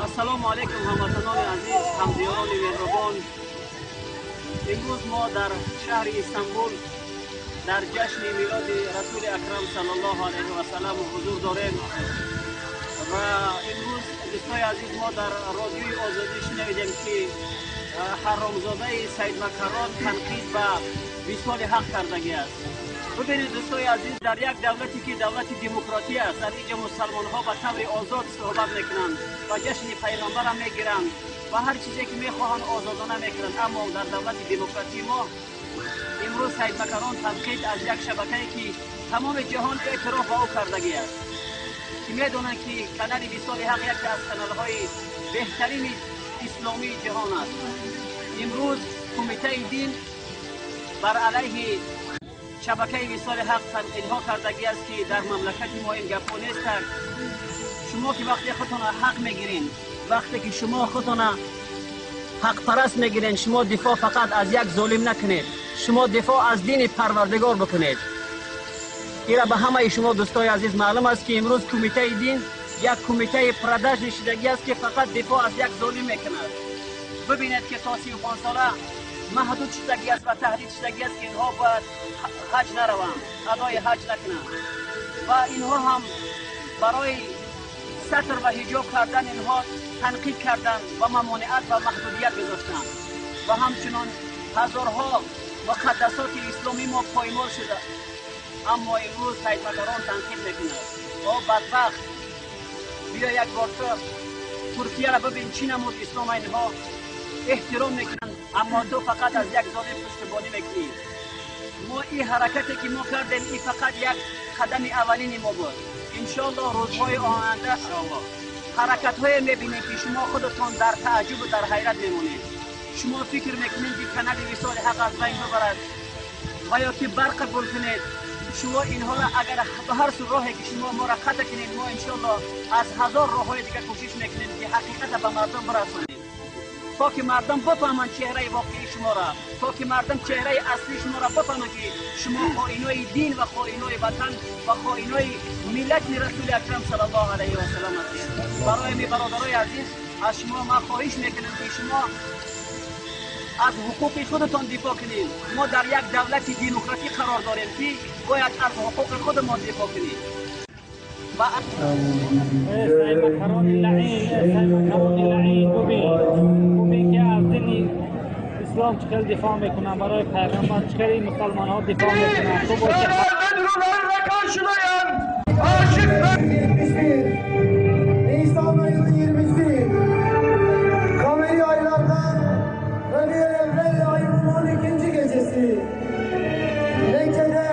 Ассалому алайкум, ҳамватанони азиз, ҳамдиёрони меҳрубон. Имрӯз мо дар шаҳри Истанбул дар ҷашни милоди Расули Акрам саллаллоҳу алайҳи васалам ҳузур дорем ва имрӯз, дӯстои азиз, мо дар Радиои Озодӣ шунавидем, ки ҳаромзодаи Саидмакарон танқид ба Висоли Ҳақ кардагӣ аст. Бубинед, дӯстои азиз, дар як давлате, ки давлати демократӣ аст, дар инҷа мусалмонҳо ба таври озод суҳбат мекунанд ва ҷашни пайғамбарам мегиранд ва ҳар чизе, ки мехоҳанд, озодона мекунанд. Аммо дар давлати демократии мо имрӯз Саидмакарон танқид аз як шабакае, ки тамоми ҷаҳон эътироф ба ӯ кардагӣ аст, ки медонанд, ки канали Висоли Ҳақ яке аз каналҳои беҳтарини исломии ҷаҳон аст. Имрӯз Кумитаи дин бар алайҳи шабакаи Висоли Ҳақ танқидҳо кардагӣ аст, ки дар мамлакати мо ин гапҳо нестанд. Шумо ки вақте худтона ҳақ мегирин, вақте ки шумо худтона ҳақпараст мегирен, шумо дифоъ фақат аз як золим накунед, шумо дифоъ аз дини Парвардигор бикунед. Ира ба ҳамаи шумо, дӯстои азиз, маълум аст, ки имрӯз Кумитаи дин як кумитаи продажный шудагӣ аст, ки фақат дифоъ аз як золим мекунад. Бибинед, ки то 35 сола маҳдуд шудагӣ аст ва таҳдид шудагӣ аст, ки инҳо бояд ҳаҷ нараванд, адои ҳаҷ накунанд. Ва инҳо ҳам барои сатр ва ҳиҷоб кардан инҳо танқид карданд ва мамониат ва маҳдудият гузоштанд. Ва ҳамчунон ҳазорҳо муқаддасоти исломӣ мо поймол шуда, аммо имрӯз саидмакарон танқид мекунад. О бадбахт, биё як бор ту Туркияро бибин, чӣ намуд ислома инҳо эҳтиром мекунанд, аммо ту фақат аз як золим пуштибонӣ мекунӣ. Мо ин ҳаракате, ки мо кардем, ин фақат як қадами аввалини мо буд. Иншоаллоҳ, рӯзҳои оянда ҳаракатҳое мебинем, ки шумо худатон дар тааҷҷубу дар ҳайрат мемонед. Шумо фикр мекунед, ки канали Висоли Ҳақ аз байн бибарад ва ё ки барқа гул кунед. Шумо инҳоро агар ба ҳар су роҳе, ки шумо моро қатъ кунед, мо иншоаллоҳ аз ҳазор роҳҳои дигар кӯшиш мекунем, ки ҳақиқата ба мардум бирасонем, то ки мардум бифаҳманд чеҳраи воқеии шуморо, то ки мардум чеҳраи аслии шуморо бифаҳманд, ки шумо хоинои дин ва хоинои ватан ва хоинои миллати Расули Акрам саллаллоҳу алайҳи васалам ҳастед. Барои ми, бародарои азиз, аз шумо ман хоҳиш мекунам, ки шумо аз ҳуқуқи худатон дифоъ кунед. Мо дар як давлати демократӣ қарор дорем, ки бояд аз ҳуқуқи худамон дифоъ кунем. Саидмакарони лаъин, Саидмакарони лаъин, бубин, бубин, ки аз дини ислом чӣ хел дифоъ мекунанд, барои пайғамбар чӣ хел мусалмонҳо дифоъ мекунанд. Ту боши. Karşılayan aşık 21 Nisan ayının 20'si, Kameri aylardan Rebiülevvel ayının 12. gecesi. Mekke'de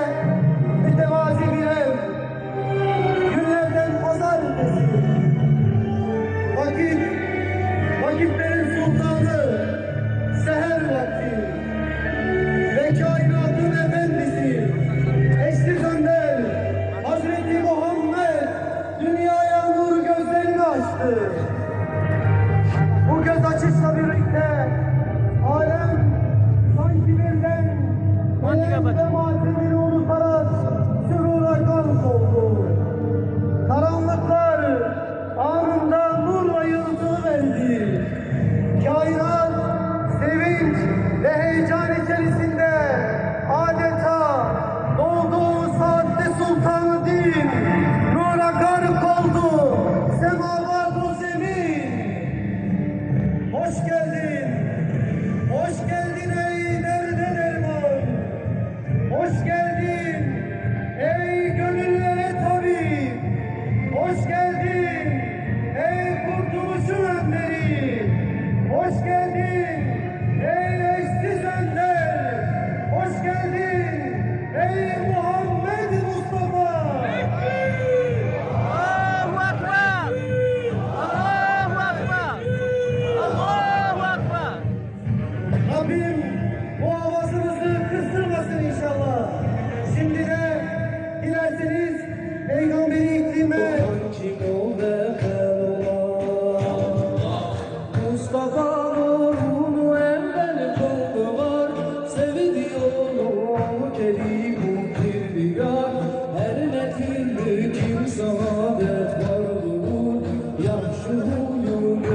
mütevazi bir ev, günlerden pazartesi. Vakit, vakitlerin sultanı, seher vakti ve kainatın efendisi, eşsiz önder Hazreti Muhammed dünyaya nur gözlerini açtı. Bu göz açışla birlikte alem sanki birden elem ve matemini unutarak sürura gark oldu. Karanlıklar anında nurla yırtılıverdi. Kainat sevinç ve heyecan içerisinde adeta doğduğu saatte sultanı din nura gark oldu. Semavat-ı zemin. Hoş geldin. Hoş geldin ey derde derman. Hoş geldin ey gönüllere tabip. Hoş geldin ey kurtuluşun önderi. Hoş geldin ey eşsiz önder. Hoş geldin ey Muhammed Mustafa. Allahu Akbar! Allahu Akbar! Allahu Akbar! Rabbim bu avazınızı kıstırmasın inşallah. Şimdi de dilerseniz Peygamberi iklime Mustafa nurunu evvel kıldılar, sevdi onu kelimu kirdiyar. Her ne türlü kim saadet varlığı, yaxşı huyunu.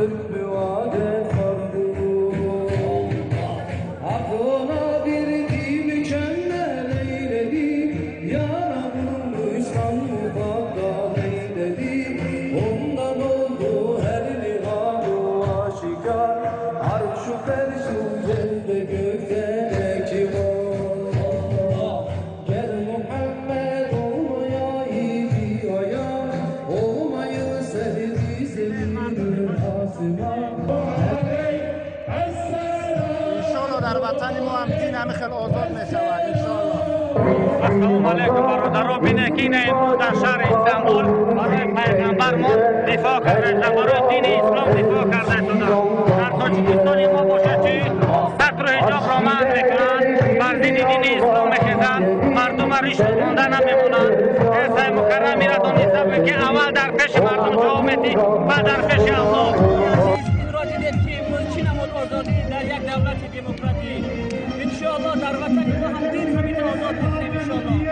Ватани мо ҳам дин ҳамин хел озод мешавад, иншоаллоҳ. Ассалому алайкум, бародаро. Бинед, ки ина имрӯз дар шаҳри Истанбул барои пайғамбармон дифоъ карда, барои дини ислом дифоъ карда шуданд. Дар Тоҷикистони мо бошад, чи сатру ҳиҷобро манъ мекунанд, бар зидди дини ислом мехезанд, мардума риш монда намемонанд. Эсай мукаррам ира дониста буд, ки аввал дар пеши мардум ҷавоб медиҳ, баъд дар пеши Аллоҳ. Инро дидед, ки имрӯз чӣ намуд озодӣ дар як давлати демократӣ. Иншоаллоҳ, дар ватани мо ҳам дин ҳамин озод мекунем, иншоаллоҳ.